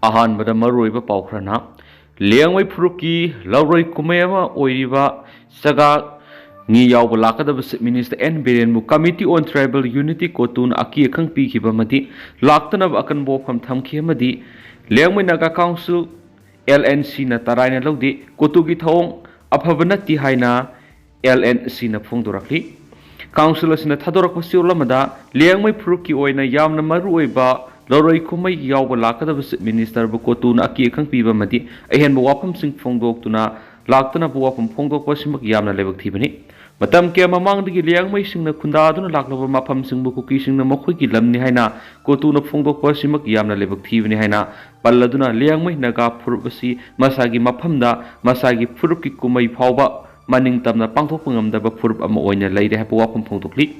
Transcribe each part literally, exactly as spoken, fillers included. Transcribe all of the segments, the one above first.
ꯑꯍꯥꯟꯕꯗ ꯃꯔꯨꯑꯣꯏꯕ ꯄꯥꯎ ꯈꯔꯅ, ꯂꯤꯌꯥꯡꯃꯩ ꯐꯨꯔꯨꯞꯀꯤ ꯂꯧꯔꯣꯏ ꯀꯨꯝꯍꯩ ꯑꯃ ꯑꯣꯏꯔꯤꯕ ꯆꯥꯒꯥ ꯉꯤ ꯌꯥꯎꯕ ꯂꯥꯛꯀꯗꯕ Chief Minister ꯑꯦꯟ ꯕꯤꯔꯦꯟꯕꯨ Committee on Tribal Unity, ꯀꯣꯇꯨꯅ ꯑꯀꯤ ꯑꯈꯪ ꯄꯤꯈꯤꯕ ꯑꯃꯗꯤ ꯂꯥꯛꯇꯅꯕ ꯑꯀꯟꯕ ꯋꯥꯐꯝ ꯊꯝꯈꯤ ꯑꯃꯗꯤ Liangmai Naga council, L N ꯁꯤꯅ ꯇꯔꯥꯏꯅ ꯂꯧꯗꯦ, ꯀꯣꯇꯨꯒꯤ ꯊꯧꯑꯣꯡ ꯑꯐꯕ ꯅꯠꯇꯦ ꯍꯥꯏꯅ ꯑꯦꯜ ꯑꯦꯟ ꯁꯤꯅ ꯐꯣꯡꯗꯣꯔꯛꯂꯤ꯫ ꯀꯥꯎꯟꯁꯤꯜ ꯑꯁꯤꯅ ꯊꯥꯗꯣꯔꯛꯄ ꯆꯦꯔꯣꯜ ꯑꯃꯗ, ꯂꯤꯌꯥꯡꯃꯩ ꯐꯨꯔꯨꯞꯀꯤ ꯑꯣꯏꯅ ꯌꯥꯝꯅ ꯃꯔꯨꯑꯣꯏꯕ ꯂꯧꯔꯣꯏ ꯀꯨꯝꯍꯩ ꯌꯥꯎꯕ ꯂꯥꯛꯀꯗꯕ Chief Ministerꯕꯨ ꯀꯣꯇꯨꯅ ꯑꯀꯤ ꯑꯈꯪ ꯄꯤꯕ ꯑꯃꯗꯤ ꯑꯍꯦꯟꯕ ꯋꯥꯐꯝꯁꯤꯡ ꯐꯣꯡꯗꯣꯛꯇꯨꯅ ꯂꯥꯛꯇꯅꯕ ꯋꯥꯐꯝ ꯐꯣꯡꯗꯣꯛꯄ ꯑꯁꯤꯃꯛ ꯌꯥꯝꯅ ꯂꯥꯏꯕꯛ ꯊꯤꯕꯅꯤ꯫ ꯃꯇꯝ ꯀꯌꯥ ꯃꯃꯥꯡꯗꯒꯤ ꯂꯤꯌꯥꯡꯃꯩꯁꯤꯡꯅ ꯈꯨꯟꯗꯥꯗꯨꯅ ꯂꯥꯛꯂꯕ ꯃꯐꯝꯁꯤꯡꯕꯨ ꯀꯨꯀꯤꯁꯤꯡꯅ ꯃꯈꯣꯏꯒꯤ ꯂꯝꯅꯤ ꯍꯥꯏꯅ ꯀꯣꯇꯨꯅ ꯐꯣꯡꯗꯣꯛꯄ ꯑꯁꯤꯃꯛ ꯌꯥꯝꯅ ꯂꯥꯏꯕꯛ ꯊꯤꯕꯅꯤ ꯍꯥꯏꯅ ꯄꯜꯂꯗꯨꯅ, ꯂꯤꯌꯥꯡꯃꯩ ꯅꯥꯒꯥ ꯐꯨꯔꯨꯞ ꯑꯁꯤ ꯃꯁꯥꯒꯤ ꯃꯐꯝꯗ ꯃꯁꯥꯒꯤ ꯐꯨꯔꯨꯞꯀꯤ ꯀꯨꯝꯍꯩ ꯐꯥꯎꯕ ꯃꯅꯤꯡ ꯇꯝꯅ ꯄꯥꯡꯊꯣꯛꯄ ꯉꯝꯗꯕ ꯐꯨꯔꯨꯞ ꯑꯃ ꯑꯣꯏꯅ ꯂꯩꯔꯦ ꯍꯥꯏꯕ ꯋꯥꯐꯝ ꯐꯣꯡꯗꯣꯛꯂꯤ꯫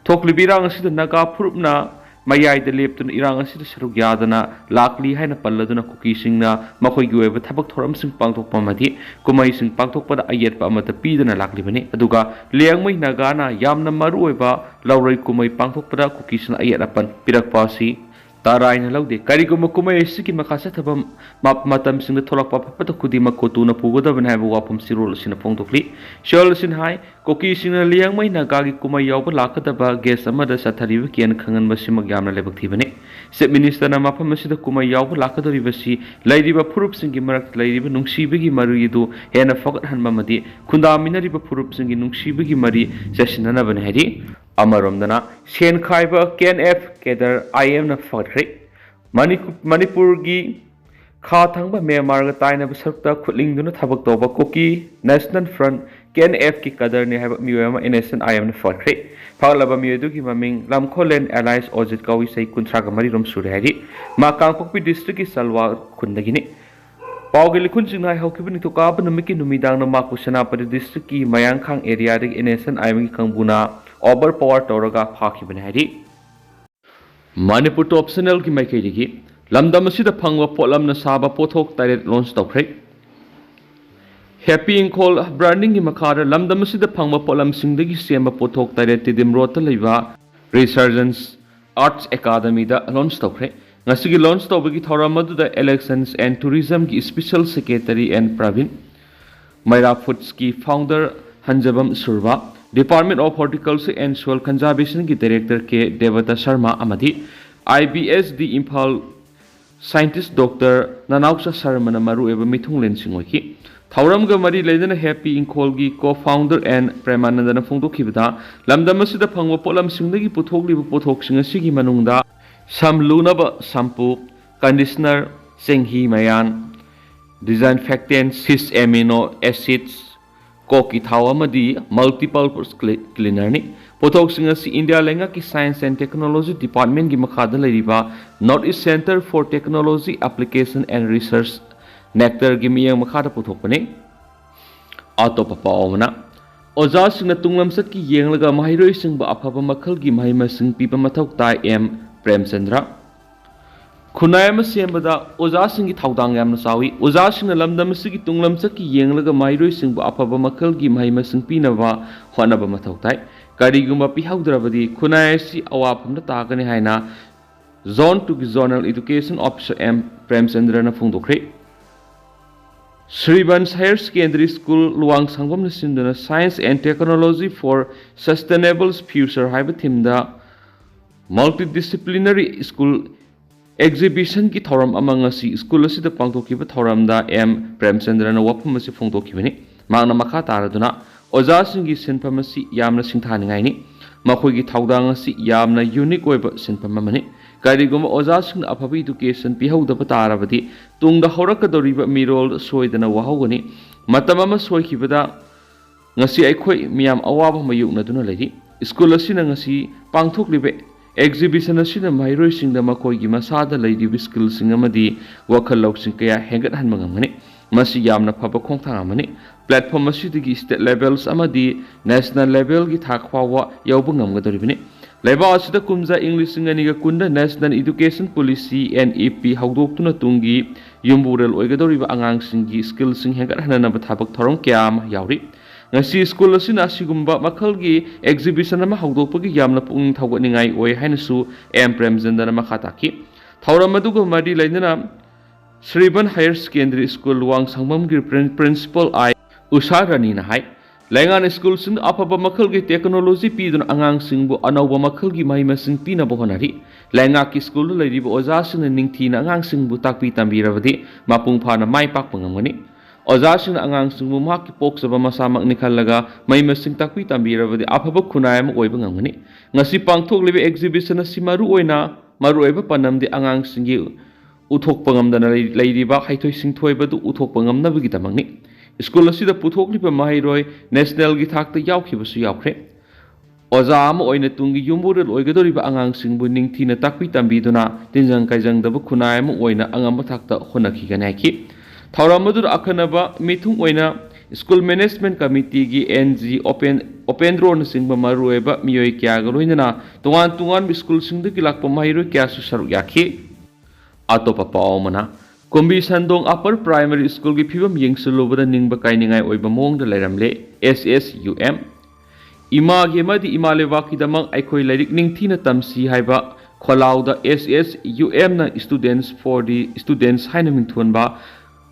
ꯊꯣꯛꯂꯤꯕ ꯏꯔꯥꯡ ꯑꯁꯤꯗ ꯅꯥꯒꯥ ꯐꯨꯔꯨꯞꯅ ꯃꯌꯥꯏꯗ ꯂꯦꯞꯇꯨꯅ ꯏꯔꯥꯡ ꯑꯁꯤꯗ ꯁꯔꯨꯛ ꯌꯥꯗꯅ ꯂꯥꯛꯂꯤ ꯍꯥꯏꯅ ꯄꯜꯂꯗꯨꯅ, ꯀꯨꯀꯤꯁꯤꯡꯅ ꯃꯈꯣꯏꯒꯤ ꯑꯣꯏꯕ ꯊꯕꯛ ꯊꯧꯔꯝꯁꯤꯡ ꯄꯥꯡꯊꯣꯛꯄ ꯑꯃꯗꯤ ꯀꯨꯝꯍꯩꯁꯤꯡ ꯄꯥꯡꯊꯣꯛꯄꯗ ꯑꯌꯦꯠꯄ ꯑꯃꯠꯇ ꯄꯤꯗꯅ ꯂꯥꯛꯂꯤꯕꯅꯤ꯫ ꯑꯗꯨꯒ ꯂꯤꯌꯥꯡꯃꯩ ꯅꯥꯒꯥꯅ ꯌꯥꯝꯅ ꯃꯔꯨꯑꯣꯏꯕ ꯂꯧꯔꯣꯏ ꯀꯨꯝꯍꯩ ꯄꯥꯡꯊꯣꯛꯄꯗ ꯀꯨꯀꯤꯁꯤꯡꯅ ꯑꯌꯦꯠ ꯑꯄꯟ ꯄꯤꯔꯛꯄ ꯑꯁꯤ ꯇꯔꯥꯏꯅ ꯂꯧꯗꯦ꯫ ꯀꯔꯤꯒꯨꯝꯕ ꯀꯨꯝꯍꯩ ꯑꯁꯤꯒꯤ ꯃꯈꯥ ꯆꯠꯊꯕ ꯃ-, ꯃꯇꯝꯁꯤꯡꯗ ꯊꯣꯛꯂꯛꯄ ꯑꯐꯕ ꯈꯨꯗꯤꯡꯃꯛ ꯀꯣꯇꯨꯅ ꯄꯨꯒꯗꯕꯅꯤ ꯍꯥꯏꯕ ꯋꯥꯐꯝ ꯆꯦꯔꯣꯜ ꯑꯁꯤꯅ ꯐꯣꯡꯗꯣꯛꯂꯤ꯫ ꯆꯦꯔꯣꯜ ꯑꯁꯤꯅ ꯍꯥꯏ, ꯀꯨꯀꯤꯁꯤꯡꯅ ꯂꯤꯌꯥꯡꯃꯩ ꯅꯥꯒꯥꯒꯤ ꯀꯨꯝꯍꯩ ꯌꯥꯎꯕ ꯂꯥꯛꯀꯗꯕ ꯒꯦꯁ ꯑꯃꯗ ꯆꯠꯊꯔꯤꯕ ꯀꯦꯟ ꯈꯪꯍꯟꯕꯁꯤꯃꯛ ꯌꯥꯝꯅ ꯂꯥꯏꯕꯛ ꯊꯤꯕꯅꯤ꯫ Chief Ministerꯅ ꯃꯐꯝ ꯑꯁꯤꯗ ꯀꯨꯝꯍꯩ ꯌꯥꯎꯕ ꯂꯥꯛꯀꯗꯧꯔꯤꯕꯁꯤ ꯂꯩꯔꯤꯕ ꯐꯨꯔꯨꯞꯁꯤꯡꯒꯤ ꯃꯔꯛꯇ ꯂꯩꯔꯤꯕ ꯅꯨꯡꯁꯤꯕꯒꯤ ꯃꯔꯤ ꯑꯗꯨ ꯍꯦꯟꯅ ꯐꯒꯠꯍꯟꯕ ꯑꯃꯗꯤ ꯈꯨꯟꯗꯥꯃꯤꯟꯅꯔꯤꯕ ꯐꯨꯔꯨꯞꯁꯤꯡꯒꯤ ꯅꯨꯡꯁꯤꯕꯒꯤ ꯃꯔꯤ ꯆꯦꯠꯁꯤꯟꯅꯅꯕꯅꯤ ꯍꯥꯏꯔꯤ꯫ ꯑꯃꯔꯣꯝꯗꯅ, ꯁꯦꯟ ꯈꯥꯏꯕ ꯀꯦ ꯑꯦꯟ ꯑꯦꯐ ꯀꯦꯗꯔ ꯑꯥꯏ ꯑꯦꯝꯅ ꯐꯒꯠꯈ꯭ꯔꯦ꯫ ꯃꯅꯤꯄꯨ-, ꯃꯅꯤꯄꯨꯔꯒꯤ ꯈꯥ ꯊꯪꯕ ꯃ꯭ꯌꯥꯟꯃꯥꯔꯒ ꯇꯥꯏꯅꯕ ꯁꯔꯨꯛꯇ ꯈꯨꯠꯂꯤꯡꯗꯨꯅ ꯊꯕꯛ ꯇꯧꯕ ꯀꯨꯀꯤ ꯅꯦꯁꯅꯦꯜ ꯐ꯭ꯔꯟꯠ, ꯀꯦ ꯑꯦꯟ ꯑꯦꯐꯀꯤ ꯀꯦꯗꯔꯅꯤ ꯍꯥꯏꯕ ꯃꯤꯑꯣꯏ ꯑꯃ ꯑꯦꯟ ꯑꯦꯁ ꯑꯦꯟ ꯑꯥꯏ ꯑꯦꯝꯅ ꯐꯒꯠꯈ꯭ꯔꯦ꯫ ꯐꯒꯠꯂꯕ ꯃꯤꯑꯣꯏ ꯑꯗꯨꯒꯤ ꯃꯃꯤꯡ ꯂꯝꯈꯣꯂꯦꯟ ꯑꯦꯂꯥꯏꯁ ꯑꯣꯖꯤꯠ ꯀꯧꯏ, ꯆꯍꯤ ꯀꯨꯟꯊ꯭ꯔꯥꯒ ꯃꯔꯤꯔꯣꯝ ꯁꯨꯔꯦ ꯍꯥꯏꯔꯤ꯫ ꯃꯥ ꯀꯥꯡꯄꯣꯛꯄꯤ ꯗꯤꯁꯇ꯭ꯔꯤꯛꯀꯤ ꯆꯜꯋꯥ ꯈꯨꯟꯗꯒꯤꯅꯤ꯫ ꯄꯥꯎꯒꯤ ꯂꯤꯈꯨꯟꯁꯤꯡꯅ ꯍꯥꯏ, ꯍꯧꯈꯤꯕ ꯅꯤꯡꯊꯧꯀꯥꯕ ꯅꯨꯃꯤꯠꯀꯤ ꯅꯨꯃꯤꯗꯥꯡꯗ ꯃꯍꯥꯛꯄꯨ ꯁꯦꯅꯥꯄꯇꯤ ꯗꯤꯁꯇ꯭ꯔꯤꯛꯀꯤ ꯃꯌꯥꯡꯈꯥꯡ ꯑꯦꯔꯤꯌꯥꯗꯒꯤ ꯑꯦꯟ ꯑꯦꯁ ꯑꯦꯟ ꯑꯥꯏ ꯑꯦꯝꯒꯤ ꯀꯥꯡꯕꯨꯅ ꯑꯣꯚꯔ ꯄꯋꯥꯔ ꯇꯧꯔꯒ ꯐꯥꯈꯤꯕꯅꯤ ꯍꯥꯏꯔꯤ꯫ ꯃꯅꯤꯄꯨꯔ ꯇꯣꯞ ꯆꯦꯅꯦꯜꯒꯤ ꯃꯥꯏꯀꯩꯗꯒꯤ ꯂꯝꯗꯝ ꯑꯁꯤꯗ ꯐꯪꯕ ꯄꯣꯠꯂꯝꯅ ꯁꯥꯕ ꯄꯣꯠꯊꯣꯛ ꯇꯔꯦꯠ ꯂꯣꯟꯆ ꯇꯧꯈ꯭ꯔꯦ꯫ ꯍꯦꯄꯤ ꯏꯪꯈꯣꯜ ꯕ꯭ꯔꯥꯟꯗꯤꯡꯒꯤ ꯃꯈꯥꯗ ꯂꯝꯗꯝ ꯑꯁꯤꯗ ꯐꯪꯕ ꯄꯣꯠꯂꯝꯁꯤꯡꯗꯒꯤ ꯁꯦꯝꯕ ꯄꯣꯠꯊꯣꯛ ꯇꯔꯦꯠ ꯇꯤꯗꯤꯝ ꯔꯣꯗꯇ ꯂꯩꯕ ꯔꯤꯁꯔꯖꯦꯟꯁ ꯑꯥꯔꯠꯁ ꯑꯦꯀꯥꯗꯃꯤꯗ ꯂꯣꯟꯆ ꯇꯧꯈ꯭ꯔꯦ꯫ ꯉꯁꯤꯒꯤ ꯂꯣꯟꯆ ꯇꯧꯕꯒꯤ ꯊꯧꯔꯝ ꯑꯗꯨꯗ Elections and Tourismꯒꯤ Special Secretary N Pravin, ꯃꯩꯔꯥ Foodsꯀꯤ founder ꯍꯟꯖꯕꯝ ꯁꯨꯔꯕꯥ, Department of Horticulture and Soil Conservationꯒꯤ Director K Devata Sharma ꯑꯃꯗꯤ I B S D Imphal scientist Doctor ꯅꯅꯥꯎꯆꯥ ꯁꯔꯃꯅ ꯃꯔꯨꯑꯣꯏꯕ ꯃꯤꯊꯨꯡꯂꯦꯟꯁꯤꯡ ꯑꯣꯏꯈꯤ꯫ ꯊꯧꯔꯝꯒ ꯃꯔꯤ ꯂꯩꯅꯅ Happy ꯏꯪꯈꯣꯜꯒꯤ co-founder N ꯄ꯭ꯔꯦꯃꯥꯅꯟꯗꯅ ꯐꯣꯡꯗꯣꯛꯈꯤꯕꯗ, ꯂꯝꯗꯝ ꯑꯁꯤꯗ ꯐꯪꯕ ꯄꯣꯠꯂꯝꯁꯤꯡꯗꯒꯤ ꯄꯨꯊꯣꯛꯂꯤꯕ ꯄꯣꯠꯊꯣꯛꯁꯤꯡ ꯑꯁꯤꯒꯤ ꯃꯅꯨꯡꯗ ꯁꯝ ꯂꯨꯅꯕ ꯁꯝꯄꯨ, conditioner, ꯆꯦꯡꯍꯤ ꯃꯌꯥꯟ, disinfectant, cis amino acids, ꯀꯣꯛꯀꯤ ꯊꯥꯎ ꯑꯃꯗꯤ multipurpose cleanerꯅꯤ꯫ ꯄꯣꯠꯊꯣꯛꯁꯤꯡ ꯑꯁꯤ ꯏꯟꯗꯤꯌꯥ ꯂꯩꯉꯥꯛꯀꯤ Science and Technology Departmentꯀꯤ ꯃꯈꯥꯗ ꯂꯩꯔꯤꯕ North East Centre for Technology Application and Research, NECTARꯒꯤ ꯃꯤꯠꯌꯦꯡ ꯃꯈꯥꯗ ꯄꯨꯊꯣꯛꯄꯅꯤ꯫ ꯑꯇꯣꯞꯄ ꯄꯥꯎ ꯑꯃꯅ, ꯑꯣꯖꯥꯁꯤꯡꯅ ꯇꯨꯡꯂꯝꯆꯠꯀꯤ ꯌꯦꯡꯂꯒ ꯃꯍꯩꯔꯣꯏꯁꯤꯡꯕꯨ ꯑꯐꯕ ꯃꯈꯜꯒꯤ ꯃꯍꯩ ꯃꯁꯤꯡ ꯄꯤꯕ ꯃꯊꯧ ꯇꯥꯏ, M ꯄ꯭ꯔꯦꯝꯆꯟꯗ꯭ꯔ꯫ ꯈꯨꯟꯅꯥꯏ ꯑꯃ ꯁꯦꯝꯕꯗ ꯑꯣꯖꯥꯁꯤꯡꯒꯤ ꯊꯧꯗꯥꯡ ꯌꯥꯝꯅ ꯆꯥꯎꯏ꯫ ꯑꯣꯖꯥꯁꯤꯡꯅ ꯂꯝꯗꯝ ꯑꯁꯤꯒꯤ ꯇꯨꯡꯂꯝꯆꯠꯀꯤ ꯌꯦꯡꯂꯒ ꯃꯍꯩꯔꯣꯏꯁꯤꯡꯕꯨ ꯑꯐꯕ ꯃꯈꯜꯒꯤ ꯃꯍꯩ ꯃꯁꯤꯡ ꯄꯤꯅꯕ ꯍꯣꯠꯅꯕ ꯃꯊꯧ ꯇꯥꯏ꯫ ꯀꯔꯤꯒꯨꯝꯕ ꯄꯤꯍꯧꯗ꯭ꯔꯕꯗꯤ ꯈꯨꯟꯅꯥꯏ ꯑꯁꯤ ꯑꯋꯥꯐꯝꯗ ꯇꯥꯒꯅꯤ ꯍꯥꯏꯅ Zone twoꯒꯤ Zonal Education Officer M ꯄ꯭ꯔꯦꯝꯆꯟꯗ꯭ꯔꯅ ꯐꯣꯡꯗꯣꯛꯈ꯭ꯔꯦ꯫ Shrivans Higher Secondary School ꯂꯨꯋꯥꯡꯁꯪꯕꯝꯅ ꯁꯤꯟꯗꯨꯅ Science and Technology for Sustainable Future ꯍꯥꯏꯕ themeꯗ Multidisciplinary School Exhibitionꯒꯤ ꯊꯧꯔꯝ ꯑꯃ ꯉꯁꯤ ꯁ꯭ꯀꯨꯜ ꯑꯁꯤꯗ ꯄꯥꯡꯊꯣꯛꯈꯤꯕ ꯊꯧꯔꯝꯗ M ꯄ꯭ꯔꯦꯝꯆꯟꯗ꯭ꯔꯅ ꯋꯥꯐꯝ ꯑꯁꯤ ꯐꯣꯡꯗꯣꯛꯈꯤꯕꯅꯤ꯫ ꯃꯍꯥꯛꯅ ꯃꯈꯥ ꯇꯥꯔꯗꯨꯅ, ꯑꯣꯖꯥꯁꯤꯡꯒꯤ ꯁꯤꯟꯐꯝ ꯑꯁꯤ ꯌꯥꯝꯅ ꯁꯤꯡꯊꯥꯅꯤꯡꯉꯥꯏꯅꯤ꯫ ꯃꯈꯣꯏꯒꯤ ꯊꯧꯗꯥꯡ ꯑꯁꯤ ꯌꯥꯝꯅ unique ꯑꯣꯏꯕ ꯁꯤꯟꯐꯝ ꯑꯃꯅꯤ꯫ ꯀꯔꯤꯒꯨꯝꯕ ꯑꯣꯖꯥꯁꯤꯡꯅ ꯑꯐꯕ education ꯄꯤꯍꯧꯗꯕ ꯇꯥꯔꯕꯗꯤ ꯇꯨꯡꯗ ꯍꯧꯔꯛꯀꯗꯧꯔꯤꯕ ꯃꯤꯔꯣꯜ ꯁꯣꯏꯗꯅ ꯋꯥꯍꯧꯒꯅꯤ꯫ ꯃꯇꯝ ꯑꯃ ꯁꯣꯏꯈꯤꯕꯗ ꯉꯁꯤ ꯑꯩꯈꯣꯏ ꯃꯤꯌꯥꯝ ꯑꯋꯥꯕ ꯃꯥꯌꯣꯛꯅꯗꯨꯅ ꯂꯩꯔꯤ꯫ ꯁ꯭ꯀꯨꯜ ꯑꯁꯤꯅ ꯉꯁꯤ ꯄꯥꯡꯊꯣꯛꯂꯤꯕ exhibition ꯑꯁꯤꯅ ꯃꯍꯩꯔꯣꯏꯁꯤꯡꯗ ꯃꯈꯣꯏꯒꯤ ꯃꯁꯥꯗ ꯂꯩꯔꯤꯕ skillꯁꯤꯡ ꯑꯃꯗꯤ ꯋꯥꯈꯜ ꯂꯧꯁꯤꯡ ꯀꯌꯥ ꯍꯦꯟꯒꯠꯍꯟꯕ ꯉꯝꯒꯅꯤ꯫ ꯃꯁꯤ ꯌꯥꯝꯅ ꯐꯕ ꯈꯣꯡꯊꯥꯡ ꯑꯃꯅꯤ꯫ Platform ꯑꯁꯤꯗꯒꯤ state levels ꯑꯃꯗꯤ national levelꯒꯤ ꯊꯥꯛ ꯐꯥꯎꯕ ꯌꯧꯕ ꯉꯝꯒꯗꯧꯔꯤꯕꯅꯤ꯫ ꯂꯩꯕꯥꯛ ꯑꯁꯤꯗ ꯀꯨꯝꯖꯥ ꯏꯪ ꯂꯤꯁꯤꯡ ꯑꯅꯤꯒ ꯀꯨꯟꯗ National Education Policy, NEP, ꯍꯧꯗꯣꯛꯇꯨꯅ ꯇꯨꯡꯒꯤ ꯌꯨꯝꯕꯨꯔꯦꯜ ꯑꯣꯏꯒꯗꯧꯔꯤꯕ ꯑꯉꯥꯡꯁꯤꯡꯒꯤ skillꯁꯤꯡ ꯍꯦꯟꯒꯠꯍꯟꯅꯅꯕ ꯊꯕꯛ ꯊꯧꯔꯝ ꯀꯌꯥ ꯑꯃ ꯌꯥꯎꯔꯤ꯫ ꯉꯁꯤ ꯁ꯭ꯀꯨꯜ ꯑꯁꯤꯅ ꯑꯁꯤꯒꯨꯝꯕ ꯃꯈꯜꯒꯤ exhibition ꯑꯃ ꯍꯧꯗꯣꯛꯄꯒꯤ ꯌꯥꯝꯅ ꯄꯨꯛꯅꯤꯡ ꯊꯧꯒꯠꯅꯤꯡꯉꯥꯏ ꯑꯣꯏ ꯍꯥꯏꯅꯁꯨ M ꯄ꯭ꯔꯦꯝꯆꯟꯗ꯭ꯔꯅ ꯃꯈꯥ ꯇꯥꯈꯤ꯫ ꯊꯧꯔꯝ ꯑꯗꯨꯒ ꯃꯔꯤ ꯂꯩꯅꯅ ꯁ꯭ꯔꯤꯕꯟ ꯍꯥꯌꯔ ꯁꯦꯀꯦꯟꯗꯔꯤ ꯁ꯭ꯀꯨꯜ ꯋꯥꯡꯁꯪꯕꯝꯒꯤ ꯄ꯭ꯔꯤꯟ-, ꯄ꯭ꯔꯤꯟꯁꯤꯄꯥꯜ ꯑꯥꯏ ꯎꯁꯥ ꯔꯥꯅꯤꯅ ꯍꯥꯏ, ꯂꯩꯉꯥꯛꯅ ꯁ꯭ꯀꯨꯜꯁꯤꯡꯗ ꯑꯐꯕ ꯃꯈꯜꯒꯤ ꯇꯦꯛꯅꯣꯂꯣꯖꯤ ꯄꯤꯗꯨꯅ ꯑꯉꯥꯡꯁꯤꯡꯕꯨ ꯑꯅꯧꯕ ꯃꯈꯜꯒꯤ ꯃꯍꯩ ꯃꯁꯤꯡ ꯄꯤꯅꯕ ꯍꯣꯠꯅꯔꯤ꯫ ꯂꯩꯉꯥꯛꯀꯤ ꯁ꯭ꯀꯨꯜꯗ ꯂꯩꯔꯤꯕ ꯑꯣꯖꯥꯁꯤꯡꯅ ꯅꯤꯡꯊꯤꯅ ꯑꯉꯥꯡꯁꯤꯡꯕꯨ ꯇꯥꯛꯄꯤ ꯇꯝꯕꯤꯔꯕꯗꯤ ꯃꯄꯨꯡ ꯐꯥꯅ ꯃꯥꯏ ꯄꯥꯛꯄ ꯉꯝꯒꯅꯤ꯫ ꯑꯣꯖꯥꯁꯤꯡꯅ ꯑꯉꯥꯡꯁꯤꯡꯕꯨ ꯃꯍꯥꯛꯀꯤ ꯄꯣꯛꯆꯕ ꯃꯁꯥꯃꯛꯅꯤ ꯈꯜꯂꯒ ꯃꯍꯩ ꯃꯁꯤꯡ ꯇꯥꯛꯄꯤ ꯇꯝꯕꯤꯔꯕꯗꯤ ꯑꯐꯕ ꯈꯨꯟꯅꯥꯏ ꯑꯃ ꯑꯣꯏꯕ ꯉꯝꯒꯅꯤ꯫ ꯉꯁꯤ ꯄꯥꯡꯊꯣꯛꯂꯤꯕ ꯑꯦꯛꯖꯤꯕꯤꯁꯟ ꯑꯁꯤ ꯃꯔꯨꯑꯣꯏꯅ, ꯃꯔꯨꯑꯣꯏꯕ ꯄꯥꯟꯗꯝꯗꯤ ꯑꯉꯥꯡꯁꯤꯡꯒꯤ ꯎꯠꯊꯣꯛꯄ ꯉꯝꯗꯅ ꯂꯩ-, ꯂꯩꯔꯤꯕ ꯍꯩꯊꯣꯏ ꯁꯤꯡꯊꯣꯏꯕꯗꯨ ꯎꯠꯊꯣꯛꯄ ꯉꯝꯅꯕꯒꯤꯗꯃꯛꯅꯤ꯫ ꯁ꯭ꯀꯨꯜ ꯑꯁꯤꯗ ꯄꯨꯊꯣꯛꯂꯤꯕ ꯃꯍꯩꯔꯣꯏ ꯅꯦꯁꯅꯦꯜꯒꯤ ꯊꯥꯛꯇ ꯌꯥꯎꯈꯤꯕꯁꯨ ꯌꯥꯎꯈ꯭ꯔꯦ꯫ ꯑꯣꯖꯥ ꯑꯃ ꯑꯣꯏꯅ ꯇꯨꯡꯒꯤ ꯌꯨꯝꯕꯨꯔꯦꯜ ꯑꯣꯏꯒꯗꯧꯔꯤꯕ ꯑꯉꯥꯡꯁꯤꯡꯕꯨ ꯅꯤꯡꯊꯤꯅ ꯇꯥꯛꯄꯤ ꯇꯝꯕꯤꯗꯨꯅ ꯇꯤꯟꯖꯪ ꯀꯥꯏꯖꯪꯗꯕ ꯈꯨꯟꯅꯥꯏ ꯑꯃ ꯑꯣꯏꯅ ꯑꯉꯝꯕ ꯊꯥꯛꯇ ꯍꯣꯠꯅꯈꯤꯒꯅꯤ ꯍꯥꯏꯈꯤ꯫ ꯊꯧꯔꯝ ꯑꯗꯨꯗ ꯑꯈꯟꯅꯕ ꯃꯤꯊꯨꯡ ꯑꯣꯏꯅ ꯁ꯭ꯀꯨꯜ ꯃꯦꯅꯦꯖꯃꯦꯟꯠ ꯀꯃꯤꯇꯤꯒꯤ ꯑꯦꯟ ꯖꯤ ꯑꯣꯄꯦꯟ-, ꯑꯣꯄꯦꯟꯗ꯭ꯔꯣꯅꯆꯤꯡꯕ ꯃꯔꯨꯑꯣꯏꯕ ꯃꯤꯑꯣꯏ ꯀꯌꯥꯒ ꯂꯣꯏꯅꯅ ꯇꯣꯉꯥꯟ ꯇꯣꯉꯥꯟꯕ ꯁ꯭ꯀꯨꯜꯁꯤꯡꯗꯒꯤ ꯂꯥꯛꯄ ꯃꯍꯩꯔꯣꯏ ꯀꯌꯥꯁꯨ ꯁꯔꯨꯛ ꯌꯥꯈꯤ꯫ ꯑꯇꯣꯞꯄ ꯄꯥꯎ ꯑꯃꯅ, ꯀꯨꯝꯕꯤ ꯁꯟꯗꯣꯡ ꯑꯄꯔ ꯄ꯭ꯔꯥꯏꯃꯔꯤ ꯁ꯭ꯀꯨꯜꯒꯤ ꯐꯤꯕꯝ ꯌꯦꯡꯁꯤꯜꯂꯨꯕꯗ ꯅꯤꯡꯕ ꯀꯥꯏꯅꯤꯡꯉꯥꯏ ꯑꯣꯏꯕ ꯃꯑꯣꯡꯗ ꯂꯩꯔꯝꯂꯦ, ꯑꯦꯁ ꯑꯦꯁ ꯌꯨ ꯑꯦꯝ꯫ ꯏꯃꯥꯒꯤ ꯑꯃꯗꯤ ꯏꯃꯥ ꯂꯩꯕꯥꯛꯀꯤꯗꯃꯛ ꯑꯩꯈꯣꯏ ꯂꯥꯏꯔꯤꯛ ꯅꯤꯡꯊꯤꯅ ꯇꯝꯁꯤ ꯍꯥꯏꯕ ꯈꯣꯜꯂꯥꯎꯗ ꯑꯦꯁ ꯑꯦꯁ ꯌꯨ ꯑꯦꯝꯅ Students for the Students ꯍꯥꯏꯅ ꯃꯤꯡꯊꯣꯟꯕ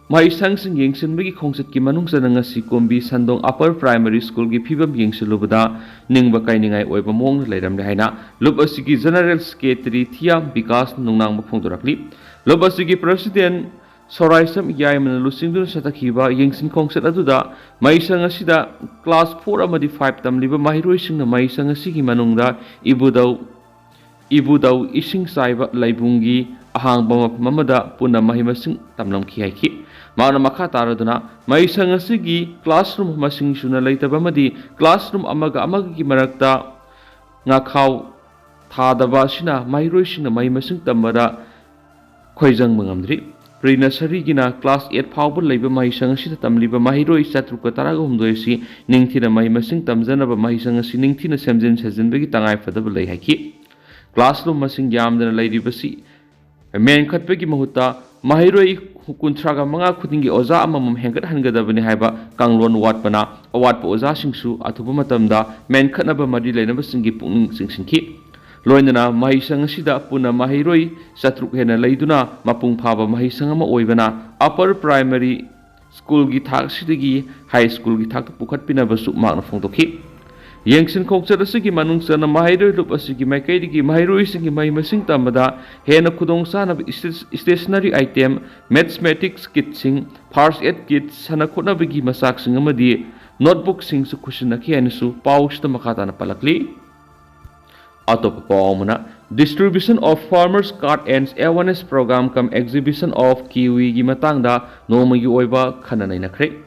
ꯃꯍꯩꯁꯪꯁꯤꯡ ꯌꯦꯡꯁꯤꯟꯕꯒꯤ ꯈꯣꯡꯆꯠꯀꯤ ꯃꯅꯨꯡ ꯆꯟꯅ ꯉꯁꯤ ꯀꯣꯝꯕꯤ ꯁꯟꯗꯣꯡ ꯑꯄꯔ ꯄ꯭ꯔꯥꯏꯃꯔꯤ ꯁ꯭ꯀꯨꯜꯒꯤ ꯐꯤꯕꯝ ꯌꯦꯡꯁꯤꯜꯂꯨꯕꯗ ꯅꯤꯡꯕ ꯀꯥꯏꯅꯤꯡꯉꯥꯏ ꯑꯣꯏꯕ ꯃꯑꯣꯡꯗ ꯂꯩꯔꯝꯂꯦ ꯍꯥꯏꯅ ꯂꯨꯞ ꯑꯁꯤꯒꯤ ꯖꯦꯅꯔꯦꯜ ꯁꯦꯀ꯭ꯔꯦꯇꯔꯤ ꯊꯤꯌꯥꯝ ꯕꯤꯀꯥꯁ ꯅꯨꯡꯅꯥꯡꯕ ꯐꯣꯡꯗꯣꯔꯛꯂꯤ꯫ ꯂꯨꯞ ꯑꯁꯤꯒꯤ ꯄ꯭ꯔꯁꯤꯗꯦꯟ ꯁꯣꯔꯥꯏꯁꯝ ꯌꯥꯏꯃꯅ ꯂꯨꯆꯤꯡꯗꯨꯅ ꯆꯠꯊꯈꯤꯕ ꯌꯦꯡꯁꯤꯟ ꯈꯣꯡꯆꯠ ꯑꯗꯨꯗ ꯃꯍꯩꯁꯪ ꯑꯁꯤꯗ ꯀ꯭ꯂꯥꯁ ꯐꯣꯔ ꯑꯃꯗꯤ ꯐꯥꯏꯚ ꯇꯝꯂꯤꯕ ꯃꯍꯩꯔꯣꯏꯁꯤꯡꯅ ꯃꯍꯩꯁꯪ ꯑꯁꯤꯒꯤ ꯃꯅꯨꯡꯗ ꯏꯕꯨꯙꯧ, ꯏꯕꯨꯙꯧ ꯏꯁꯤꯡ ꯆꯥꯏꯕ ꯂꯩꯕꯨꯡꯒꯤ ꯑꯍꯥꯡꯕ ꯃꯐꯝ ꯑꯃꯗ ꯄꯨꯟꯅ ꯃꯍꯩ ꯃꯁꯤꯡ ꯇꯝꯂꯝꯈꯤ ꯍꯥꯏꯈꯤ꯫ ꯃꯍꯥꯛꯅ ꯃꯈꯥ ꯇꯥꯔꯗꯨꯅ ꯃꯍꯩꯁꯪ ꯑꯁꯤꯒꯤ ꯀ꯭ꯂꯥꯁꯔꯨꯝ ꯃꯁꯤꯡ ꯁꯨꯅ ꯂꯩꯇꯕ ꯑꯃꯗꯤ ꯀ꯭ꯂꯥꯁꯔꯨꯝ ꯑꯃꯒ ꯑꯃꯒꯒꯤ ꯃꯔꯛꯇ ꯉꯥꯈꯥꯎ ꯊꯥꯗꯕ ꯑꯁꯤꯅ ꯃꯍꯩꯔꯣꯏꯁꯤꯡꯅ ꯃꯍꯩ ꯃꯁꯤꯡ ꯇꯝꯕꯗ ꯈꯣꯏꯖꯪꯕ ꯉꯝꯗ꯭ꯔꯤ꯫ ꯄ꯭ꯔꯤ ꯅꯁꯔꯤꯒꯤꯅ ꯀ꯭ꯂꯥꯁ ꯑꯦꯠ ꯐꯥꯎꯕ ꯂꯩꯕ ꯃꯍꯩꯁꯪ ꯑꯁꯤꯗ ꯇꯝꯂꯤꯕ ꯃꯍꯩꯔꯣꯏ ꯆꯥꯇ꯭ꯔꯨꯛꯀ ꯇꯔꯥꯒ ꯍꯨꯝꯗꯣꯏ ꯑꯁꯤ ꯅꯤꯡꯊꯤꯅ ꯃꯍꯩ ꯃꯁꯤꯡ ꯇꯝꯖꯅꯕ ꯃꯍꯩꯁꯪ ꯑꯁꯤ ꯅꯤꯡꯊꯤꯅ ꯁꯦꯝꯖꯤꯟ ꯁꯥꯖꯤꯟꯕꯒꯤ ꯇꯉꯥꯏꯐꯗꯕ ꯂꯩ ꯍꯥꯏꯈꯤ꯫ ꯀ꯭ꯂꯥꯁꯔꯨꯝ ꯃꯁꯤꯡ ꯌꯥꯝꯗꯅ ꯂꯩꯔꯤꯕꯁꯤ ꯃꯦꯟꯈꯠꯄꯒꯤ ꯃꯍꯨꯠꯇ ꯃꯍꯩꯔꯣꯏ ꯀꯨꯟꯊ꯭ꯔꯥꯒ ꯃꯉꯥ ꯈꯨꯗꯤꯡꯒꯤ ꯑꯣꯖꯥ ꯑꯃꯃꯝ ꯍꯦꯟꯒꯠꯍꯟꯒꯗꯕꯅꯤ ꯍꯥꯏꯕ ꯀꯥꯡꯂꯣꯟ ꯋꯥꯠꯄꯅ ꯑꯋꯥꯠꯄ ꯑꯣꯖꯥꯁꯤꯡꯁꯨ ꯑꯊꯨꯕ ꯃꯇꯝꯗ ꯃꯦꯟꯈꯠꯅꯕ ꯃꯔꯤ ꯂꯩꯅꯕꯁꯤꯡꯒꯤ ꯄꯨꯛꯅꯤꯡ ꯆꯤꯡꯁꯤꯟꯈꯤ꯫ ꯂꯣꯏꯅꯅ ꯃꯍꯩꯁꯪ ꯑꯁꯤꯗ ꯄꯨꯟꯅ ꯃꯍꯩꯔꯣꯏ ꯆꯥꯇ꯭ꯔꯨꯛ ꯍꯦꯟꯅ ꯂꯩꯗꯨꯅ ꯃꯄꯨꯡ ꯐꯥꯕ ꯃꯍꯩꯁꯪ ꯑꯃ ꯑꯣꯏꯕꯅ ꯑꯄꯔ ꯄ꯭ꯔꯥꯏꯃꯔꯤ ꯁ꯭ꯀꯨꯜꯒꯤ ꯊꯥꯛꯁꯤꯗꯒꯤ ꯍꯥꯏ ꯁ꯭ꯀꯨꯜꯒꯤ ꯊꯥꯛꯇ ꯄꯨꯈꯠꯄꯤꯅꯕꯁꯨ ꯃꯍꯥꯛꯅ ꯐꯣꯡꯗꯣꯛꯈꯤ꯫ ꯌꯦꯡꯁꯤꯟ ꯈꯣꯡꯆꯠ ꯑꯁꯤꯒꯤ ꯃꯅꯨꯡ ꯆꯟꯅ ꯃꯍꯩꯔꯣꯏ ꯂꯨꯞ ꯑꯁꯤꯒꯤ ꯃꯥꯏꯀꯩꯗꯒꯤ ꯃꯍꯩꯔꯣꯏꯁꯤꯡꯒꯤ ꯃꯍꯩ ꯃꯁꯤꯡ ꯇꯝꯕꯗ ꯍꯦꯟꯅ ꯈꯨꯗꯣꯡꯆꯥꯅꯕ stationery item, mathematics kitꯁꯤꯡ, first aid kit, ꯁꯥꯟꯅ ꯈꯣꯠꯅꯕꯒꯤ ꯃꯆꯥꯛꯁꯤꯡ ꯑꯃꯗꯤ notebookꯁꯤꯡꯁꯨ ꯈꯨꯠꯁꯤꯟꯅꯈꯤ ꯍꯥꯏꯅꯁꯨ ꯄꯥꯎꯁꯤꯗ ꯃꯈꯥ ꯇꯥꯅ ꯄꯜꯂꯛꯂꯤ꯫ ꯑꯇꯣꯞꯄ ꯄꯥꯎ ꯑꯃꯅ, Distribution of Farmers Card and Awareness Program cum Exhibition of Kiwiꯒꯤ ꯃꯇꯥꯡꯗ ꯅꯣꯡꯃꯒꯤ ꯑꯣꯏꯕ ꯈꯟꯅ ꯅꯩꯅꯈ꯭ꯔꯦ꯫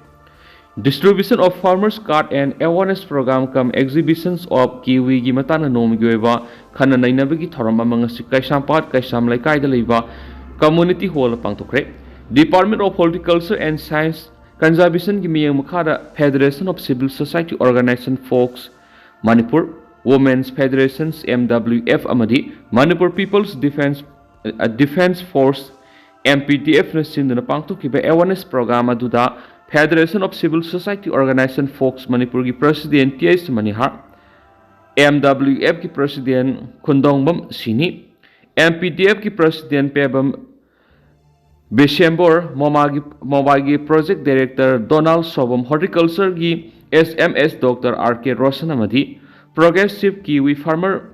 Distribution of Farmers Card and Awareness Program cum Exhibitions of Kiwiꯒꯤ ꯃꯇꯥꯡꯗ ꯅꯣꯡꯃꯒꯤ ꯑꯣꯏꯕ ꯈꯟꯅ ꯅꯩꯅꯕꯒꯤ ꯊꯧꯔꯝ ꯑꯃ ꯉꯁꯤ ꯀꯩꯁꯥꯝꯄꯥꯠ ꯀꯩꯁꯥꯝ ꯂꯩꯀꯥꯏꯗ ꯂꯩꯕ Community Hallꯗ ꯄꯥꯡꯊꯣꯛꯈ꯭ꯔꯦ꯫ Department of Horticulture and Science Conservationꯒꯤ ꯃꯤꯠꯌꯦꯡ ꯃꯈꯥꯗ Federation of Civil Society Organization, FOCS Manipur, Women's Federations, MWF, ꯑꯃꯗꯤ Manipur People's Defense, ꯑ, Defense Force, MPDFꯅ ꯁꯤꯟꯗꯨꯅ ꯄꯥꯡꯊꯣꯛꯈꯤꯕ awareness program ꯑꯗꯨꯗ Federation of Civil Society Organization, FOCS Manipurꯒꯤ President T H Manihar, MWFꯀꯤ President Khundongbam Sini, MPDFꯀꯤ President Pebam Bisembor, ꯃꯣꯃꯥꯒꯤ, ꯃꯣꯕꯥꯏꯒꯤ Project Director ꯗꯣꯅꯥꯜ ꯁꯣꯕꯝ, Horticultureꯒꯤ S M S Doctor R K Roshan ꯑꯃꯗꯤ Progressive Kiwi Farmer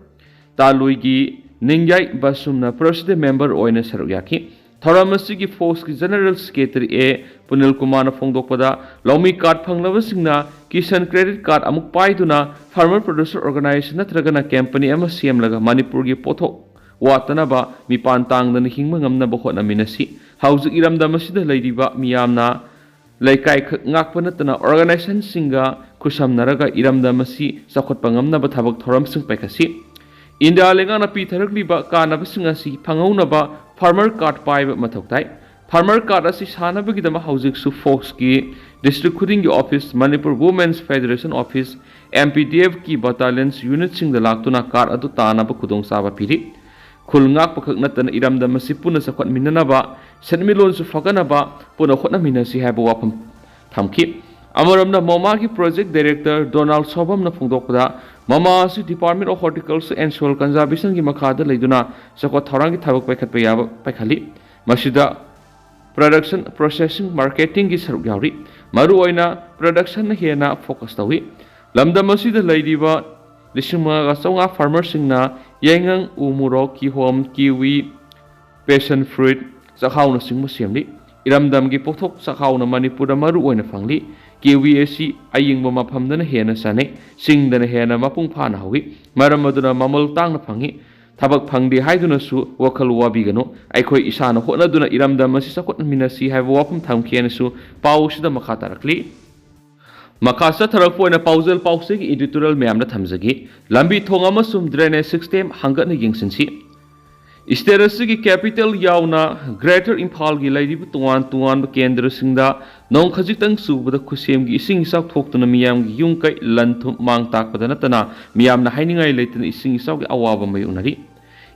ꯇꯥꯂꯨꯏꯒꯤ ꯅꯤꯡꯌꯥꯏ ꯕꯥꯁꯨꯝꯅ President Member ꯑꯣꯏꯅ ꯁꯔꯨꯛ ꯌꯥꯈꯤ꯫ ꯊꯧꯔꯝ ꯑꯁꯤꯒꯤ FOCSꯀꯤ General Secretary A ꯄꯨꯅꯤꯜ ꯀꯨꯃꯥꯔꯅ ꯐꯣꯡꯗꯣꯛꯄꯗ, ꯂꯧꯃꯤ card ꯐꯪꯂꯕꯁꯤꯡꯅ Kisan Credit Card ꯑꯃꯨꯛ ꯄꯥꯏꯗꯨꯅ farmer producer organization ꯅꯠꯇ꯭ꯔꯒꯅ company ꯑꯃ ꯁꯦꯝꯂꯒ ꯃꯅꯤꯄꯨꯔꯒꯤ ꯄꯣꯠꯊꯣꯛ ꯋꯥꯠꯇꯅꯕ ꯃꯤꯄꯥꯟ ꯇꯥꯡꯗꯅ ꯍꯤꯡꯕ ꯉꯝꯅꯕ ꯍꯣꯠꯅꯃꯤꯟꯅꯁꯤ꯫ ꯍꯧꯖꯤꯛ ꯏꯔꯝꯗꯝ ꯑꯁꯤꯗ ꯂꯩꯔꯤꯕ ꯃꯤꯌꯥꯝꯅ ꯂꯩꯀꯥꯏ ꯈꯛ ꯉꯥꯛꯄ ꯅꯠꯇꯅ organizationꯁꯤꯡꯒ ꯈꯨꯠꯁꯝꯅꯔꯒ ꯏꯔꯝꯗꯝ ꯑꯁꯤ ꯆꯥꯎꯈꯠꯄ ꯉꯝꯅꯕ ꯊꯕꯛ ꯊꯧꯔꯝꯁꯤꯡ ꯄꯥꯏꯈꯠꯁꯤ꯫ ꯏꯟꯗꯤꯌꯥ ꯂꯩꯉꯥꯛꯅ ꯄꯤꯊꯔꯛꯂꯤꯕ ꯀꯥꯟꯅꯕꯁꯤꯡ ꯑꯁꯤ ꯐꯪꯍꯧꯅꯕ farmer card ꯄꯥꯏꯕ ꯃꯊꯧ ꯇꯥꯏ꯫ Farmer card ꯑꯁꯤ ꯁꯥꯅꯕꯒꯤꯗꯃꯛ ꯍꯧꯖꯤꯛꯁꯨ FOCSꯀꯤ district ꯈꯨꯗꯤꯡꯒꯤ office, Manipur Women's Federation office, MPDFꯀꯤ battalions unitꯁꯤꯡꯗ ꯂꯥꯛꯇꯨꯅ card ꯑꯗꯨ ꯇꯥꯅꯕ ꯈꯨꯗꯣꯡꯆꯥꯕ ꯄꯤꯔꯤ꯫ ꯈꯨꯜ ꯉꯥꯛꯄꯈꯛ ꯅꯠꯇꯅ ꯏꯔꯝꯗꯝ ꯑꯁꯤ ꯄꯨꯟꯅ ꯆꯥꯎꯈꯠꯃꯤꯟꯅꯅꯕ ꯁꯦꯟꯃꯤꯠꯂꯣꯟꯁꯨ ꯐꯒꯠꯅꯕ ꯄꯨꯟꯅ ꯍꯣꯠꯅꯃꯤꯟꯅꯁꯤ ꯍꯥꯏꯕ ꯋꯥꯐꯝ ꯊꯝꯈꯤ꯫ ꯑꯃꯔꯣꯝꯗ ꯃꯣꯃꯥꯒꯤ Project Director ꯗꯣꯅꯥꯜ ꯁꯣꯕꯝꯅ ꯐꯣꯡꯗꯣꯛꯄꯗ, ꯃꯃꯥ ꯑꯁꯤ Department of Horticulture and Soil Conservationꯒꯤ ꯃꯈꯥꯗ ꯂꯩꯗꯨꯅ ꯆꯥꯎꯈꯠ ꯊꯧꯔꯥꯡꯒꯤ ꯊꯕꯛ ꯄꯥꯏꯈꯠꯄ ꯌꯥꯕ ꯄꯥꯏꯈꯠꯂꯤ꯫ ꯃꯁꯤꯗ production, processing, marketingꯒꯤ ꯁꯔꯨꯛ ꯌꯥꯎꯔꯤ꯫ ꯃꯔꯨꯑꯣꯏꯅ productionꯅ ꯍꯦꯟꯅ focus ꯇꯧꯏ꯫ ꯂꯝꯗꯝ ꯑꯁꯤꯗ ꯂꯩꯔꯤꯕ ꯂꯤꯁꯤꯡ ꯃꯉꯥꯒ ꯆꯥꯝꯃꯉꯥ farmerꯁꯤꯡꯅ ꯌꯥꯏꯉꯪ, ꯎ ꯃꯣꯔꯣꯛ, ꯀꯤꯍꯣꯝ, kiwi, passion fruit, ꯆꯥꯛꯍꯥꯎꯅꯆꯤꯡꯕ ꯁꯦꯝꯂꯤ꯫ ꯏꯔꯝꯗꯝꯒꯤ ꯄꯣꯠꯊꯣꯛ ꯆꯥꯛꯍꯥꯎꯅ ꯃꯅꯤꯄꯨꯔꯗ ꯃꯔꯨ ꯑꯣꯏꯅ ꯐꯪꯂꯤ꯫ Kiwi ꯑꯁꯤ ꯑꯌꯤꯡꯕ ꯃꯐꯝꯗꯅ ꯍꯦꯟꯅ ꯆꯥꯅꯩ, ꯆꯤꯡꯗꯅ ꯍꯦꯟꯅ ꯃꯄꯨꯡ ꯐꯥꯅ ꯍꯧꯏ꯫ ꯃꯔꯝ ꯑꯗꯨꯅ ꯃꯃꯜ ꯇꯥꯡꯅ ꯐꯪꯏ꯫ ꯊꯕꯛ ꯐꯪꯗꯦ ꯍꯥꯏꯗꯨꯅꯁꯨ ꯋꯥꯈꯜ ꯋꯥꯕꯤꯒꯅꯨ꯫ ꯑꯩꯈꯣꯏ ꯏꯁꯥꯅ ꯍꯣꯠꯅꯗꯨꯅ ꯏꯔꯝꯗꯝ ꯑꯁꯤ ꯆꯥꯎꯈꯠꯍꯟꯃꯤꯟꯅꯁꯤ ꯍꯥꯏꯕ ꯋꯥꯐꯝ ꯊꯝꯈꯤ ꯍꯥꯏꯅꯁꯨ ꯄꯥꯎ ꯑꯁꯤꯗ ꯃꯈꯥ ꯇꯥꯔꯛꯂꯤ꯫ ꯃꯈꯥ ꯆꯠꯊꯔꯛꯄ ꯑꯣꯏꯅ ꯄꯥꯎꯖꯦꯜ ꯄꯥꯎꯆꯦꯒꯤ editorial ꯃꯌꯥꯝꯗ ꯊꯝꯖꯒꯦ꯫ ꯂꯝꯕꯤ ꯊꯣꯡ ꯑꯃꯁꯨꯡ drainage system ꯍꯪꯒꯠꯅ ꯌꯦꯡꯁꯤꯟꯁꯤ꯫ State ꯑꯁꯤꯒꯤ capital ꯌꯥꯎꯅ Greater ꯏꯝꯐꯥꯜꯒꯤ ꯂꯩꯔꯤꯕ ꯇꯣꯉꯥꯟ ꯇꯣꯉꯥꯟꯕ ꯀꯦꯟꯗ꯭ꯔꯁꯤꯡꯗ ꯅꯣꯡ ꯈꯖꯤꯛꯇꯪ ꯆꯨꯕꯗ ꯈꯨꯠꯁꯦꯝꯒꯤ ꯏꯁꯤꯡ ꯏꯆꯥꯎ ꯊꯣꯛꯇꯨꯅ ꯃꯤꯌꯥꯝꯒꯤ ꯌꯨꯝ ꯀꯩ, ꯂꯟ ꯊꯨꯝ ꯃꯥꯡ ꯇꯥꯛꯄꯗ ꯅꯠꯇꯅ ꯃꯤꯌꯥꯝꯅ ꯍꯥꯏꯅꯤꯡꯉꯥꯏ ꯂꯩꯇꯅ ꯏꯁꯤꯡ ꯏꯆꯥꯎꯒꯤ ꯑꯋꯥꯕ ꯃꯥꯌꯣꯛꯅꯔꯤ꯫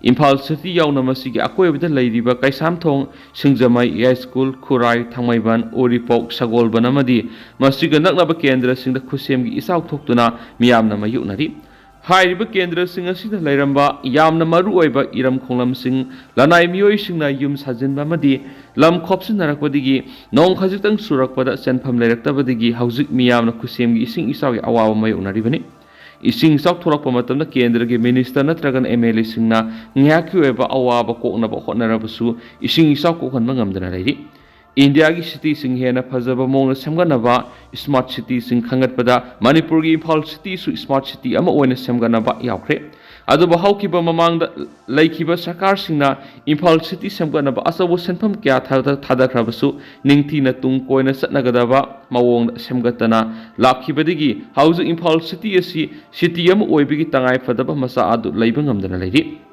ꯏꯝꯐꯥꯜ city ꯌꯥꯎꯅ ꯃꯁꯤꯒꯤ ꯑꯀꯣꯏꯕꯗ ꯂꯩꯔꯤꯕ ꯀꯩꯁꯥꯝꯊꯣꯡ, ꯁꯤꯡꯖꯃꯩ, ꯌꯥꯏꯁ꯭ꯀꯨꯜ, ꯈꯨꯔꯥꯏ, ꯊꯥꯡꯃꯩꯕꯟ, ꯎꯔꯤꯄꯣꯛ, ꯁꯒꯣꯜꯕꯟ ꯑꯃꯗꯤ ꯃꯁꯤꯒ ꯅꯛꯅꯕ ꯀꯦꯟꯗ꯭ꯔꯁꯤꯡꯗ ꯈꯨꯠꯁꯦꯝꯒꯤ ꯏꯆꯥꯎ ꯊꯣꯛꯇꯨꯅ ꯃꯤꯌꯥꯝꯅ ꯃꯥꯌꯣꯛꯅꯔꯤ꯫ ꯍꯥꯏꯔꯤꯕ ꯀꯦꯟꯗ꯭ꯔꯁꯤꯡ ꯑꯁꯤꯗ ꯂꯩꯔꯝꯕ ꯌꯥꯝꯅ ꯃꯔꯨꯑꯣꯏꯕ ꯏꯔꯝ ꯈꯣꯡꯂꯝꯁꯤꯡ, ꯂꯅꯥꯏ ꯃꯤꯑꯣꯏꯁꯤꯡꯅ ꯌꯨꯝ ꯁꯥꯖꯤꯟꯕ ꯑꯃꯗꯤ ꯂꯝ ꯈꯣꯞꯆꯤꯟꯅꯔꯛꯄꯗꯒꯤ ꯅꯣꯡ ꯈꯖꯤꯛꯇꯪ ꯆꯨꯔꯛꯄꯗ ꯆꯦꯟꯐꯝ ꯂꯩꯔꯛꯇꯕꯗꯒꯤ ꯍꯧꯖꯤꯛ ꯃꯤꯌꯥꯝꯅ ꯈꯨꯠꯁꯦꯝꯒꯤ ꯏꯁꯤꯡ ꯏꯆꯥꯎꯒꯤ ꯑꯋꯥꯕ ꯃꯥꯌꯣꯛꯅꯔꯤꯕꯅꯤ꯫ ꯏꯁꯤꯡ ꯏꯆꯥꯎ ꯊꯣꯛꯂꯛꯄ ꯃꯇꯝꯗ ꯀꯦꯟꯗ꯭ꯔꯒꯤ minister ꯅꯠꯇ꯭ꯔꯒꯅ MLAꯁꯤꯡꯅ ꯉꯥꯏꯍꯥꯛꯀꯤ ꯑꯣꯏꯕ ꯑꯋꯥꯕ ꯀꯣꯛꯅꯕ ꯍꯣꯠꯅꯔꯕꯁꯨ ꯏꯁꯤꯡ ꯏꯆꯥꯎ ꯀꯣꯛꯍꯟꯕ ꯉꯝꯗꯅ ꯂꯩꯔꯤ꯫ ꯏꯟꯗꯤꯌꯥꯒꯤ cityꯁꯤꯡ ꯍꯦꯟꯅ ꯐꯖꯕ ꯃꯑꯣꯡꯗ ꯁꯦꯝꯒꯠꯅꯕ smart cityꯁꯤꯡ ꯈꯟꯒꯠꯄꯗ ꯃꯅꯤꯄꯨꯔꯒꯤ ꯏꯝꯐꯥꯜ cityꯁꯨ smart city ꯑꯃ ꯑꯣꯏꯅ ꯁꯦꯝꯒꯠꯅꯕ ꯌꯥꯎꯈ꯭ꯔꯦ꯫ ꯑꯗꯨꯕꯨ ꯍꯧꯈꯤꯕ ꯃꯃꯥꯡꯗ ꯂꯩꯈꯤꯕ ꯁꯔꯀꯥꯔꯁꯤꯡꯅ ꯏꯝꯐꯥꯜ city ꯁꯦꯝꯒꯠꯅꯕ ꯑꯆꯧꯕ ꯁꯦꯟꯐꯝ ꯀꯌꯥ ꯊꯥꯗ-, ꯊꯥꯗꯈ꯭ꯔꯕꯁꯨ ꯅꯤꯡꯊꯤꯅ ꯇꯨꯡ ꯀꯣꯏꯅ ꯆꯠꯅꯒꯗꯕ ꯃꯑꯣꯡꯗ ꯁꯦꯝꯒꯠꯇꯅ ꯂꯥꯛꯈꯤꯕꯗꯒꯤ ꯍꯧꯖꯤꯛ ꯏꯝꯐꯥꯜ city ꯑꯁꯤ city ꯑꯃ ꯑꯣꯏꯕꯒꯤ ꯇꯉꯥꯏ ꯐꯗꯕ ꯃꯆꯥꯛ ꯑꯗꯨ ꯂꯩꯕ ꯉꯝꯗꯅ ꯂꯩꯔꯤ꯫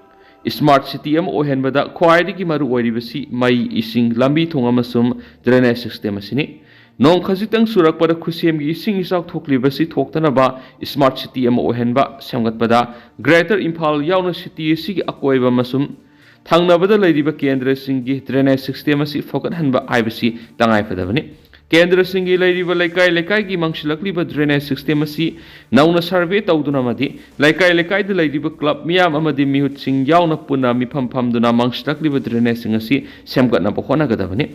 Smart city ꯑꯃ ꯑꯣꯏꯍꯟꯕꯗ ꯈ꯭ꯋꯥꯏꯗꯒꯤ ꯃꯔꯨ ꯑꯣꯏꯔꯤꯕꯁꯤ ꯃꯩ, ꯏꯁꯤꯡ, ꯂꯝꯕꯤ ꯊꯣꯡ ꯑꯃꯁꯨꯡ drainage system ꯑꯁꯤꯅꯤ꯫ ꯅꯣꯡ ꯈꯖꯤꯛꯇꯪ ꯆꯨꯔꯛꯄꯗ ꯈꯨꯠꯁꯦꯝꯒꯤ ꯏꯁꯤꯡ ꯏꯆꯥꯎ ꯊꯣꯛꯂꯤꯕꯁꯤ ꯊꯣꯛꯇꯅꯕ smart city ꯑꯃ ꯑꯣꯏꯍꯟꯕ ꯁꯦꯝꯒꯠꯄꯗ Greater ꯏꯝꯐꯥꯜ ꯌꯥꯎꯅ city ꯑꯁꯤꯒꯤ ꯑꯀꯣꯏꯕ ꯑꯃꯁꯨꯡ ꯊꯪꯅꯕꯗ ꯂꯩꯔꯤꯕ ꯀꯦꯟꯗ꯭ꯔꯁꯤꯡꯒꯤ drainage system ꯑꯁꯤ ꯐꯒꯠꯍꯟꯕ ꯍꯥꯏꯕꯁꯤ ꯇꯉꯥꯏꯐꯗꯕꯅꯤ꯫ ꯀꯦꯟꯗ꯭ꯔꯁꯤꯡꯒꯤ ꯂꯩꯔꯤꯕ ꯂꯩꯀꯥꯏ ꯂꯩꯀꯥꯏꯒꯤ ꯃꯥꯡꯁꯤꯜꯂꯛꯂꯤꯕ drainage system ꯑꯁꯤ ꯅꯧꯅ survey ꯇꯧꯗꯨꯅ ꯑꯃꯗꯤ ꯂꯩꯀꯥꯏ ꯂꯩꯀꯥꯏꯗ ꯂꯩꯔꯤꯕ club ꯃꯤꯌꯥꯝ ꯑꯃꯗꯤ ꯃꯤꯍꯨꯠꯁꯤꯡ ꯌꯥꯎꯅ ꯄꯨꯟꯅ ꯃꯤꯐꯝ ꯐꯝꯗꯨꯅ ꯃꯥꯡꯁꯤꯜꯂꯛꯂꯤꯕ drainageꯁꯤꯡ ꯑꯁꯤ ꯁꯦꯝꯒꯠꯅꯕ ꯍꯣꯠꯅꯒꯗꯕꯅꯤ꯫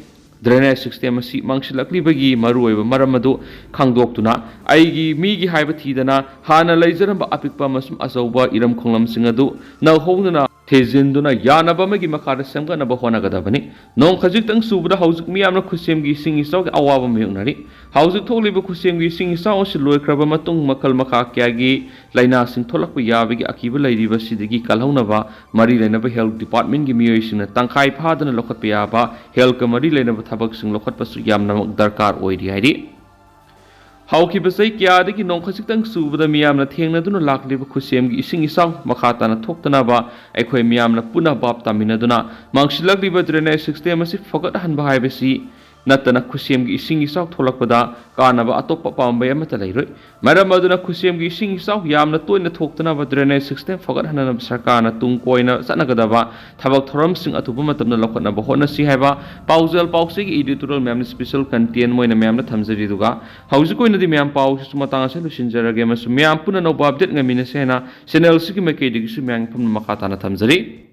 Drainage system ꯑꯁꯤ ꯃꯥꯡꯁꯤꯜꯂꯛꯂꯤꯕꯒꯤ ꯃꯔꯨꯑꯣꯏꯕ ꯃꯔꯝ ꯑꯗꯨ ꯈꯪꯗꯣꯛꯇꯨꯅ ꯑꯩꯒꯤ ꯃꯤꯒꯤ ꯍꯥꯏꯕ ꯊꯤꯗꯅ ꯍꯥꯟꯅ ꯂꯩꯖꯔꯝꯕ ꯑꯄꯤꯛꯄ ꯑꯃꯁꯨꯡ ꯑꯆꯧꯕ ꯏꯔꯝ ꯈꯣꯡꯂꯝꯁꯤꯡ ꯑꯗꯨ ꯅꯧꯍꯧꯅꯅ ꯊꯤꯖꯤꯟꯗꯨꯅ ꯌꯥꯅꯕ ꯑꯃꯒꯤ ꯃꯈꯥꯗ ꯁꯦꯝꯒꯠꯅꯕ ꯍꯣꯠꯅꯒꯗꯕꯅꯤ꯫ ꯅꯣꯡ ꯈꯖꯤꯛꯇꯪ ꯆꯨꯕꯗ ꯍꯧꯖꯤꯛ ꯃꯤꯌꯥꯝꯅ ꯈꯨꯠꯁꯦꯝꯒꯤ ꯏꯁꯤꯡ ꯏꯆꯥꯎꯒꯤ ꯑꯋꯥꯕ ꯃꯥꯌꯣꯛꯅꯔꯤ꯫ ꯍꯧꯖꯤꯛ ꯊꯣꯛꯂꯤꯕ ꯈꯨꯠꯁꯦꯝꯒꯤ ꯏꯁꯤꯡ ꯏꯆꯥꯎ ꯑꯁꯤ ꯂꯣꯏꯈ꯭ꯔꯕ ꯃꯇꯨꯡ ꯃꯈꯜ ꯃꯈꯥ ꯀꯌꯥꯒꯤ ꯂꯥꯏꯅꯥꯁꯤꯡ ꯊꯣꯛꯂꯛꯄ ꯌꯥꯕꯒꯤ ꯑꯀꯤꯕ ꯂꯩꯔꯤꯕꯁꯤꯗꯒꯤ ꯀꯜꯍꯧꯅꯕ ꯃꯔꯤ ꯂꯩꯅꯕ health departmentꯀꯤ ꯃꯤꯑꯣꯏꯁꯤꯡꯅ ꯇꯪꯈꯥꯏ ꯐꯥꯗꯅ ꯂꯧꯈꯠꯄ ꯌꯥꯕ healthꯀ ꯃꯔꯤ ꯂꯩꯅꯕ ꯊꯕꯛꯁꯤꯡ ꯂꯧꯈꯠꯄꯁꯨ ꯌꯥꯝꯅꯃꯛ ꯗꯔꯀꯥꯔ ꯑꯣꯏꯔꯤ ꯍꯥꯏꯔꯤ꯫ ꯍꯧꯈꯤꯕ ꯆꯍꯤ ꯀꯌꯥꯗꯒꯤ ꯅꯣꯡ ꯈꯖꯤꯛꯇꯪ ꯆꯨꯕꯗ ꯃꯤꯌꯥꯝꯅ ꯊꯦꯡꯅꯗꯨꯅ ꯂꯥꯛꯂꯤꯕ ꯈꯨꯠꯁꯦꯝꯒꯤ ꯏꯁꯤꯡ ꯏꯆꯥꯎ ꯃꯈꯥ ꯇꯥꯅ ꯊꯣꯛꯇꯅꯕ ꯑꯩꯈꯣꯏ ꯃꯤꯌꯥꯝꯅ ꯄꯨꯟꯅ ꯚꯥꯞ ꯇꯥꯃꯤꯟꯅꯗꯨꯅ ꯃꯥꯡꯁꯤꯜꯂꯛꯂꯤꯕ drainage system ꯑꯁꯤ ꯐꯒꯠꯍꯟꯕ ꯍꯥꯏꯕꯁꯤ ꯅꯠꯇꯅ ꯈꯨꯠꯁꯦꯝꯒꯤ ꯏꯁꯤꯡ ꯏꯆꯥꯎ ꯊꯣꯛꯂꯛꯄꯗ ꯀꯥꯟꯅꯕ ꯑꯇꯣꯞꯄ ꯄꯥꯝꯕꯩ ꯑꯃꯠꯇ ꯂꯩꯔꯣꯏ꯫ ꯃꯔꯝ ꯑꯗꯨꯅ ꯈꯨꯠꯁꯦꯝꯒꯤ ꯏꯁꯤꯡ ꯏꯆꯥꯎ ꯌꯥꯝꯅ ꯇꯣꯏꯅ ꯊꯣꯛꯇꯅꯕ drainage system ꯐꯒꯠꯍꯟꯅꯕ ꯁꯔꯀꯥꯔꯅ ꯇꯨꯡ ꯀꯣꯏꯅ ꯆꯠꯅꯒꯗꯕ ꯊꯕꯛ ꯊꯧꯔꯝꯁꯤꯡ ꯑꯊꯨꯕ ꯃꯇꯝꯗ ꯂꯧꯈꯠꯅꯕ ꯍꯣꯠꯅꯁꯤ ꯍꯥꯏꯕ ꯄꯥꯎꯖꯦꯜ ꯄꯥꯎꯆꯦꯒꯤ editorial ꯃꯌꯥꯝꯅ special content ꯑꯣꯏꯅ ꯃꯌꯥꯝꯅ ꯊꯝꯖꯔꯤ꯫ ꯑꯗꯨꯒ ꯍꯧꯖꯤꯛ ꯑꯣꯏꯅꯗꯤ ꯃꯌꯥꯝ ꯄꯥꯎꯁꯤꯁꯨ ꯃꯇꯥꯡ ꯑꯁꯤꯗ ꯂꯣꯏꯁꯤꯟꯖꯔꯒꯦ ꯑꯃꯁꯨꯡ ꯃꯌꯥꯝ ꯄꯨꯟꯅ ꯑꯅꯧꯕ update ꯉꯥꯏꯃꯤꯟꯅꯁꯦ ꯍꯥꯏꯅ channel ꯑꯁꯤꯒꯤ ꯃꯥꯏꯀꯩꯗꯒꯤꯁꯨ ꯃꯌꯥꯝꯒꯤ ꯐꯝꯅ ꯃꯈꯥ ꯇꯥꯅ ꯊꯝꯖꯔꯤ꯫